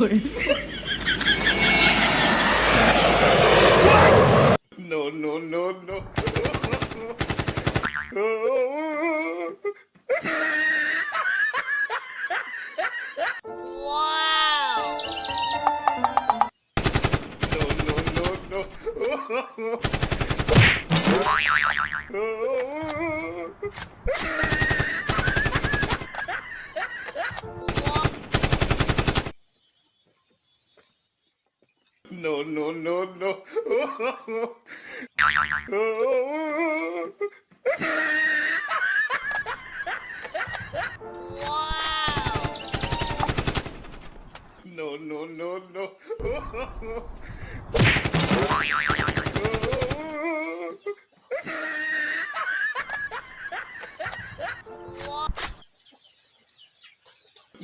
No, no, no, no. Wow. No, no, no, no. No, no, no, no. Wow. No, no, no, no.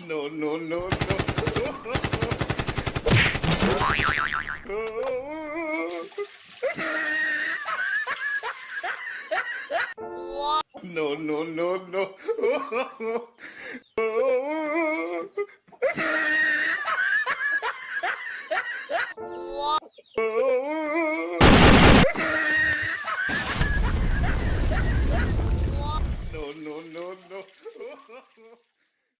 No, no, no, no. No, no, no, no.